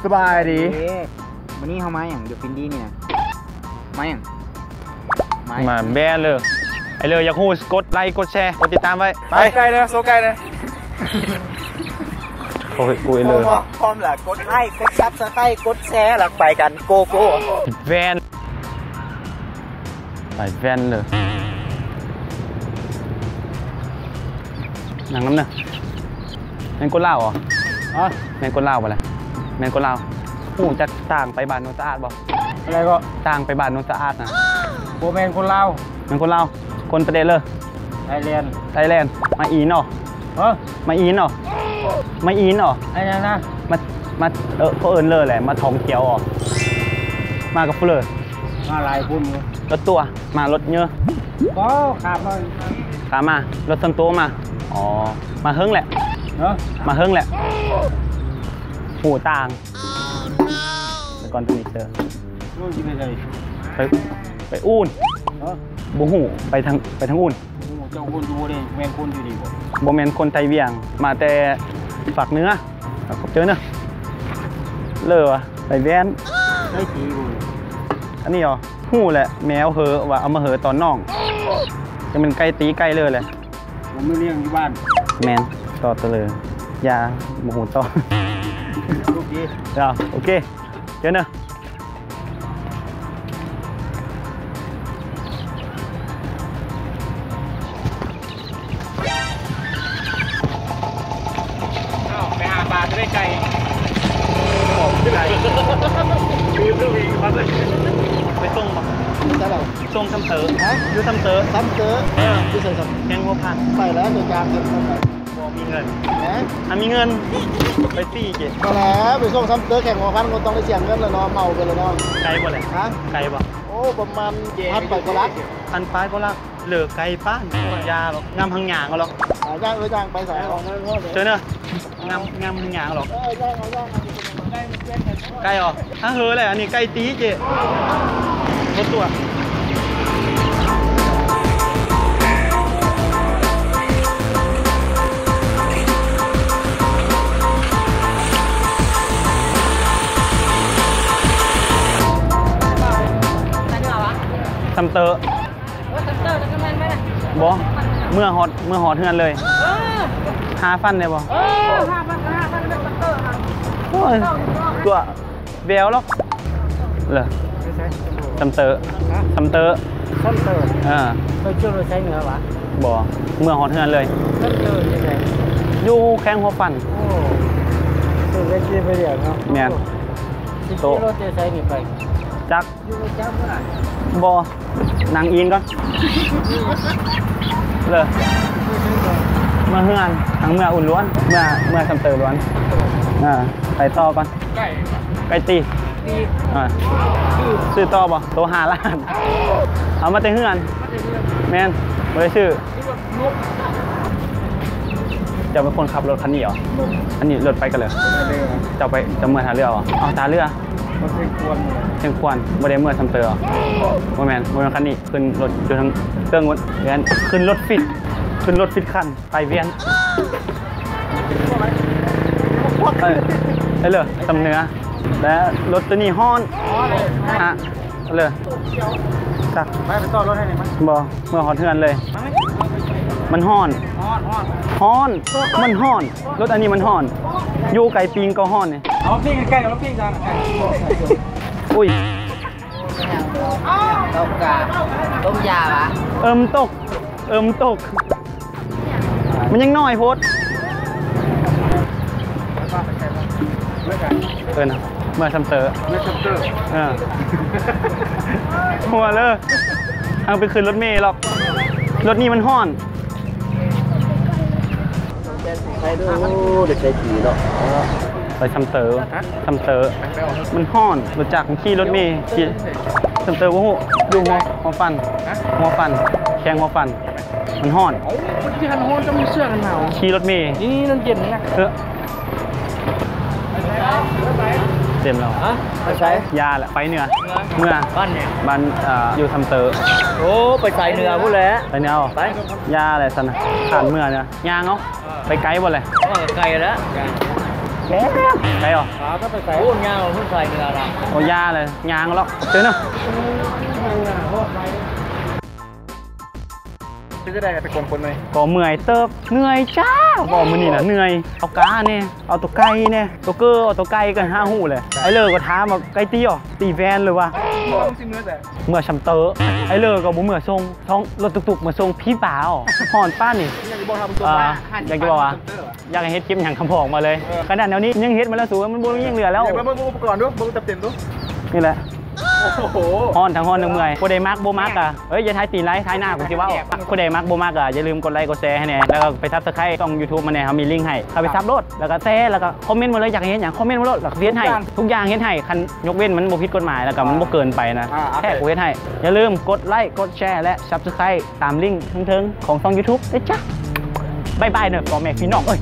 ສະບາຍດີ. ມື້ນີ້ເຮົາມາຫຍັງຢູ່ຟິນດີນີ້ນະ? ມາຫຍັງ? ມາ ມາແບນເລີຍ. ໄອ້ເລີຍ ຢາກຮູ້ ກົດໄລ ກົດແຊ ກົດຕິດຕາມໄວ້. ໄປ ໃກ້ເລີຍ ໂຊໃກ້ເລີຍ. ໂອ້ຍ ກູໄອ້ເລີຍ ພ້ອມລະ ກົດໄລ ກົດຊັບສະໄຄຣບ໌ ກົດແຊ ລະໄປກັນ ໂກໂກ. ແບນ ໄປແວ່ນເລີຍ. ນັ່ງນຳເນີ. ແມ່ນຄົນລາວບໍ່? ຮະ? ແມ່ນຄົນລາວບໍ່ລະ? ແມ່ນຄົນລາວ. ຮູ້ຈັກທາງໄປບ້ານໂນນສະອາດບໍ່? ອະໄລກໍ? ທາງໄປບ້ານໂນນສະອາດນະ. ບໍ່ແມ່ນຄົນລາວ. ແມ່ນຄົນລາວ. ຄົນປະເທດເລີ? ໄທແລນ. ໄທແລນ. ມາອີ່ເນາະ. ຮະ? ມາອີ່ເນາະ. ມາອີ່ເນາະ. ອັນນັ້ນນະ? ມາ ມາ ເອີ ເຂົາເອີ້ນເລີແຫຼະ ມາທ່ອງທ່ຽວເນາະ. ມາກັບຜູ້ເລີ? ມາຫຼາຍຄົນຢູ່. ລົດຕົວະ? ມາລົດເຍີ? ບໍ່ ຂາມາ. ຂາມາ. ລົດສ່ວນຕົວມາ? ອໍ ມາເຫິງແຫຼະ. ຮະ? ມາເຫິງແຫຼະ. ຫູຕາງ. ແລ້ວກ່ອນໂຕນີ້ເຈີ ໂອ້ຍ ຢູ່ໃນໃດ? ໄປ ໄປອູ່ນ. ຮະ? ບໍ່ຮູ້ ໄປທາງ ໄປທາງອູ່ນ. ໂອ້ ເຈົ້າຄົນຢູ່ບໍ່ໄດ້ ແມ່ນຄົນຢູ່ນີ້ບໍ່? ບໍ່ແມ່ນຄົນໄທວຽງ ມາແຕ່ພາກເໜືອ. ຂອບໃຈເນີ. ເລີວ່າໄປແວ່ນ. ໄດ້ຕີບໍ່? ອັນນີ້ເນາະ ຮູ້ແຫຼະ ແມວເຫີວ່າເອົາມາເຫີຕອນນ້ອງ. ຈະແມ່ນໄກ່ຕີໄກ່ເລີແຫຼະ. ບໍ່ມີລ້ຽງຢູ່ບ້ານ. ແມ່ນ ຕໍ່ຕະເລີ ຢ່າ ບໍ່ຮູ້ຕໍ່. ໂອເຄ ເຈົ້າ ໂອເຄ ເຈີເນີ. ອ້າວ ໄປຫາປາຈະໄດ້ໄກ່ ໄກ່ ໄປສົ່ງບໍ່? ໃສລະ? ສົ່ງຊຳເຕີ. ຮະ? ຢູ່ຊຳເຕີ. ຊຳເຕີ? ເອີ ຢູ່ໃສຊັ້ນ? ແຂວງຫົວພັນ. ໄປແລ້ວ ໂຕຈາງເກີນໄປ. ບໍ່ມີເງິນ. ຮະ? ຖ້າມີເງິນ ໄປຟຣີເຈ. ບໍ່ແລ້ວ ໄປສົ່ງຊຳເຕີແຂວງຫົວພັນ ກໍຕ້ອງໄດ້ເສຍເງິນແລ້ວເນາະ ເມົາໄປແລ້ວເນາະ. ໄກບໍ່ແຫຼະ? ຮະ? ໄກບໍ່? ໂອ້ ປະມານ ເຈັດ ພັນປາຍກວ່າຫຼັກ. ພັນປາຍກວ່າຫຼັກ. ເລີໄກປານ ຢ່າດອກ ງາມຫັ້ນຍ່າງເອົາດອກ. ອ່າ ຍ່າງ ເອີ ຍ່າງໄປໃສ? ເຊີນເດີ ງາມ ງາມຫັ້ນຍ່າງເອົາດອກ. ເອີ ຍ່າງເອົາ ຍ່າງເອົາ. ໄກ່ອອກ ຫາເຫີແຫຼະ ອັນນີ້ໄກ່ຕີເຈ ບໍ່ຕົວະ. ຊຳເຕີ. ບໍ່ ເມື່ອຮອດ ເມື່ອຮອດເຮືອນເລີຍ. ເອີ ຫ້າພັນໄດ້ບໍ່? ເອີ ຫ້າພັນ ຫ້າພັນ ໂອ້ຍ ຕົວະແວວຫຼອກ. ເລີ ຊຳເຕີ. ຮະ? ຊຳເຕີ. ຊຳເຕີ. ເອີ ໄປຂີ່ລົດໄສເໜືອຫວາ? ບໍ່ ເມື່ອຮອດເຮືອນເລີຍ. ຊຳເຕີຢູ່ໃສ? ຢູ່ແຂວງຫົວພັນ. ໂອ້ ໄດ້ຂີ່ໄປດຽວເນາະ. ແມ່ນ. ຊິຂີ່ລົດແຕ່ໃສນີ້ໄປ? ຈັກ. ບໍ່ ນັ່ງອີງກ່ອນ. ເລີ ເມືອເຮືອນ ທາງເມືອອຸ່ນລ້ວນ ເມືອ ເມືອຊຳເຕີລ້ວນ. ອ່າ ໄປຕໍ່ກ່ອນ. ໄກ່ ໄກ່ຕີ. ຕີ ອ່າ ຊື້ຕໍ່ບໍ່? ໂຕຫ້າລ້ານ. ເອົາມາແຕ່ເຮືອນ. ມາແຕ່ເຮືອນ. ແມ່ນ ບໍ່ໄດ້ຊື້. ເຈົ້າເປັນຄົນຂັບລົດຄັນນີ້ເຫວ? ອັນນີ້ລົດໄປກັນເລີຍ. ເຈົ້າໄປ ເຈົ້າເມືອທ່າເຮືອເຫວ? ເອົາທ່າເຮືອ. ຮອດຊຽງຂວານ. ຊຽງຂວານ ບໍ່ໄດ້ເມືອຊຳເຕີເຫວ? ບໍ່ແມ່ນ ບໍ່ແມ່ນຄັນນີ້. ຂຶ້ນລົດຢູ່ທາງເທິງພຸ້ນ ແມ່ນ ຂຶ້ນລົດຟິດ ຂຶ້ນລົດຟິດຄັນ ໄປວຽນ. ເອີ ເອີ ເລີ ຊຳເໜືອ ແລະ ລົດໂຕນີ້ຮ້ອນ. ຮະ? ເລີ ຈັກ ໄປ ໄປຕໍ່ລົດໃຫ້ແດ່ມາ. ບໍ່ ເມືອຮອດເຮືອນເລີຍ. ມັນຮ້ອນ. ຮ້ອນ ຮ້ອນ ຮ້ອນ ມັນຮ້ອນ. ລົດອັນນີ້ມັນຮ້ອນ. ຢູ່ໄກປີ້ງກໍຮ້ອນນີ້. ເອົາປີ້ງໃກ້ໆ ເອົາປີ້ງຊະ. ອຸ້ຍ ຕົກກະ ຕົກຢາຫວາ? ເອີ ມັນຕົກ ເອີ ມັນຕົກ. ມັນຍັງນ້ອຍໂພດ. ເອີນະ ເມືອຊຳເຕີ. ເມືອຊຳເຕີ. ເອີ ຫົວເລີ ເອົາໄປຂຶ້ນລົດເມຫຼອກ. ລົດນີ້ມັນຮ້ອນ. ໄປເດີ ໄດ້ໃຊ້ດີເນາະ. ໄປຊຳເຕີ. ຮະ? ຊຳເຕີ. ມັນຮ້ອນ. ຮູ້ຈັກຂີ່ລົດເມ. ຊຳເຕີບໍ່ຮູ້. ຢູ່ຫົວ ຫົວພັນ. ຮະ? ຫົວພັນ ແຂວງຫົວພັນ. ມັນຮ້ອນ. ເອົ້າ ມັນຊິຫັ້ນຮ້ອນ ຕ້ອງມີເສື້ອກັນໜາວ. ຂີ່ລົດເມ. ນີ້ ນີ້ ນັ້ນເຢັນນະ. ເອີ ເຕັມແລ້ວ. ຮະ? ໄປໃສ? ຢ່າລະ ໄປເໜືອ. ເໜືອ? ເມືອ ບ້ານຫຍັງ? ບ້ານ ເອີ ຢູ່ຊຳເຕີ. ໂອ້ ໄປສາຍເໜືອພຸ້ນແຫຼະ. ໄປເໜືອເອົາ. ໄປ ຢ່າແຫຼະຊັ້ນນະ. ຂ້ານເມືອເນາະ. ຍ່າງເອົາ. ເອີ ໄປໄກບໍ່ແຫຼະ? ເອີ ໄກແລ້ວ. ໄປເອົາ ຂາກໍໄປໃສ່ ໂອ້ຍ ຍາວ ເພິ່ນໃສ່ເໜືອລະ ໂອ້ ຢ່າເລີຍ ຍ່າງເລາະ ເຊີນເນາະ. ເປັນຈັ່ງໃດໄປຂົນຄົນເລີຍ ກໍເມື່ອຍເຕີບ ເມື່ອຍຈ້າ ບໍ່ ມື້ນີ້ນະເມື່ອຍ ເອົາກາແດ່ ເອົາໂຕໄກ່ແດ່ ໂຕເກີ ເອົາໂຕໄກ່ກໍຫາຮູ້ແຫຼະ. ໄອ້ເລີກໍຖາມວ່າ ໄກ່ຕີບໍ່ ຕີແຟນຫຼືວ່າ ເມື່ອຊຳເຕີ ໄອ້ເລີກໍບໍ່ເມື່ອສົ່ງ ທ້ອງລົດຕຸກໆມາສົ່ງ ຜີປ່າເອົາ ຮ້ອນປານນີ້ ຢາກຈະບອກວ່າ ຢາກໃຫ້ເຮັດຄລິບຫຍັງຄຳບອກມາເລີຍ. ຂະໜາດແນວນີ້ຍັງເຮັດມາແລ້ວສູ ມັນບໍ່ມີຫຍັງເຫຼືອແລ້ວ. ເບິ່ງອຸປະກອນດູ ເບິ່ງຈັບເຕັນດູ ນີ້ແຫຼະ. ໂອ້ໂຫ ຮ້ອນທັງຮ້ອນທັງເມື່ອຍ. ຜູ້ໃດມັກບໍ່ມັກກະ ເອີຍ ຢ່າຖ່າຍຕີນໄຫຼ ຖ່າຍໜ້າ ກູຊິເວົ້າ. ຜູ້ໃດມັກບໍ່ມັກກະ ຢ່າລືມກົດໄລກົດແຊໃຫ້ແດ່ ແລ້ວກໍໄປ Subscribe ຊ່ອງ YouTube ມາແດ່ ເຮົາມີລິ້ງໃຫ້. ເຂົ້າໄປ Subscribe ໂລດ ແລ້ວກໍແຊ ແລ້ວກໍຄອມເມັນມາເລີຍ ຢາກໃຫ້ເຮັດຫຍັງ ຄອມເມັນມາໂລດ ແລ້ວກໍເຮັດໃຫ້ ທຸກຢ່າງເຮັດໃຫ້ ຄັນຍົກເວັ້ນມັນບໍ່ຜິດກົດໝາຍ ແລ້ວກໍມັນບໍ່ເກີນໄປນະ ແທ້ ກູເຮັດໃຫ້. ຢ່າລືມກົດໄລກົດແຊ ແລະ Subscribe ຕາມລິ້ງເທິງໆຂອງຊ່ອງ YouTube ເດີຈ້າ. ບາຍບາຍເດີພໍ່ແມ່ພີ່ນ້ອງເອີຍ.